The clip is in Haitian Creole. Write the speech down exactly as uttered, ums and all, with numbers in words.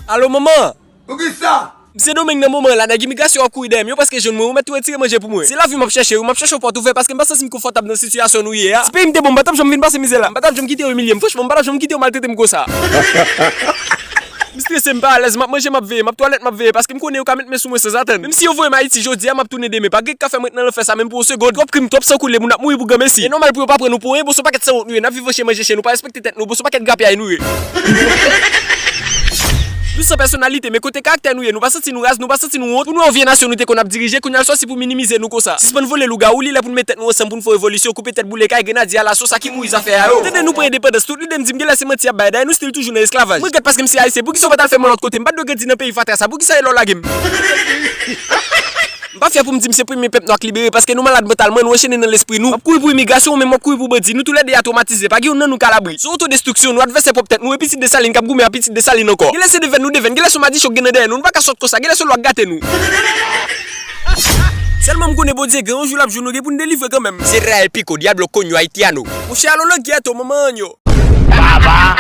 Alo, manman! Pou ki sa? M se Domeng nan moman la, nèg imigrasyon ap kouri dèyè m, yo prèske jwenn mwen, yo mèt tou retire manje pou mwen. Se lavi m ap chèche, wi, m ap chèche yon pòt ouvè paske m pa santi m konfòtab nan sitiyasyon nou ye a. Si peyi m te bon, m pa t ap janm vin pase mizè la, m pa t ap janm kite yo imilye m, franchman, m pa t ap janm kite yo maltrete m konsa. M strese, m pa alèz, m ap manje, m ap veye, m ap twalèt, m ap veye, paske m konnen yo ka met men sou mwen sanzatann. Menm si yo voye m Ayiti jodi a, m ap tounen demen, pa gen k ka fè m ret nan lanfè sa menm pou yon segonn. Twòp krim, twòp san koule, moun ap mouri pou granmesi. E nòmal pou yo pa pran nou pou anyen, bon, se yon pakèt sanwont nou ye, n ap viv an chen, manje chen, nou pa respekte tèt nou, bon, se yon pakèt grapyay nou ye. Nou san pèsonalite, men kote karaktè nou ye, nou pa santi nou raz, nou pa santi nou wont. Pou nou yon vye nasyon nou te konn ap dirije, kounye a l sòsi pou minimize nou konsa. Sispann vole lougawou, li lè pou n met tèt nou ansanm pou n fè yon revolisyon, koupe tèt boule kay, grenadye alaso, sa ki mouri zafè a yo. Tande nou pran endepandans, tout lide m di m genlè se manti y ap bay, dayè nou still toujou nan esklavaj. Mwen regrèt paske m se ayisyen, poukisa w pa t al fè mwen lòt kote, m pa t dwe grandi nan peyi fatra sa, poukisa e lè w lage m? M pa fyè pou m di m se premye pèp nwa k libere, paske nou malad mantalman, nou anchene nan lespri nou. W ap kouri pou imigrasyon, ou menm w ap kouri pou bandi. Nou toulède a twomatize, pa gen youn nan nou k al abri. Se otodestriksyon, nou advèsè pwòp tèt nou, e pitit Desalin k ap goumen a pitit Desalin ankò. Genlè se devèn nou devèn, genlè se yon madichon k gen nan dèyè nou, nou pa ka sòt konsa, genlè se lwa k gate nou. Sèlman m konnen Bondye gen, yon jou l ap jwenn nou, gen pou n delivre kanmenm. Se Ray Pico, Diablo Coño Haitiano. Monchè, alo nan ghetto, manman an yo. Baba!